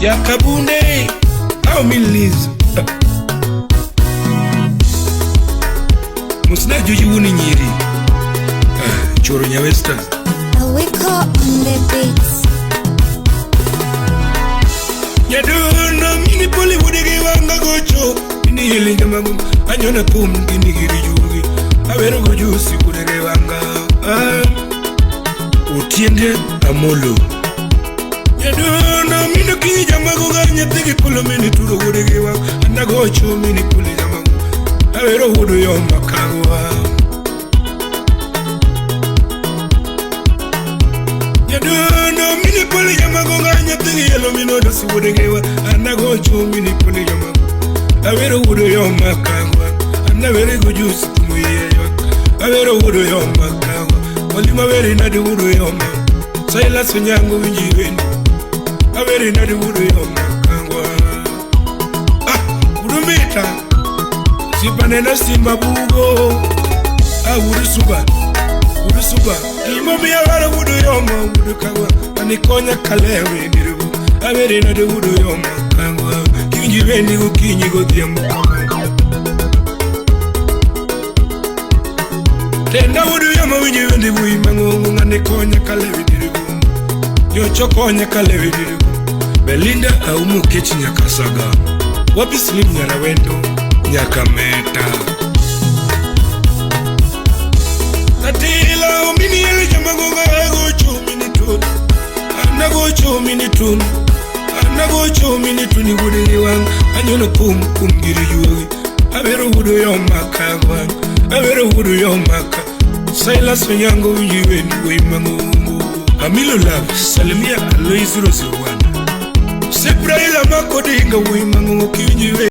Yakabunde au min Liz Musna juji wuni nyiri. Ah, choro nyawesta. Awiko on the beats. Nyadundo mini poli wudigi wanga gocho. Mini hili nyamagu anyona kum gini giri jugi. Awero gojusi kudege wanga. Ah, Otiende Amolo. Nyadundo mini kinyi jamagu ga nyathigi polo mini turo wudigi wanga. Anagocho mini poli jamagu. Awero wudu yoma kagwa. Nyadundo mini poli jamagu ga nyathigi yelo mino dosi wudigi wanga. Anagocho mini poli jamagu. Awero wudu yoma kagwa. Anawere gojusi kumuyeyo. Awero wudu yoma kagwa. Mwalimu awere nadi wudu yoma. Silas Onyango winji weni. Awere nadi wudu yoma kagwa. Ah, udumita. Sipanena simba bugo. Ah, wudu suba. Wudu suba. Imomi awero wudu yoma wudu kagwa. Anikonya kalewe nirubu. Awere nadi wudu yoma kagwa. Kinji weni gokinyi godhiambo. Tenda wudu yoma winji wendi bui mangongo ngane konya kalewe dirigu. Nyocho konya kalewe dirigu. Belinda aumu kechi nyakasaga. Wapi slim nyarawendo nyakameta. Atila umini ele jamagonga agocho mini tun. Anagocho mini tun. Anagocho mini tuni wudu wang. Anyono kum kum giri juogi. Awero wudu yoma kagwa. Awero wudu yoma ka. Silas Onyango winji wendi wei mangongo. Amilo Love Salimia Alois 001. Sebraila Makodinga wei mangongo kiwinji wendi.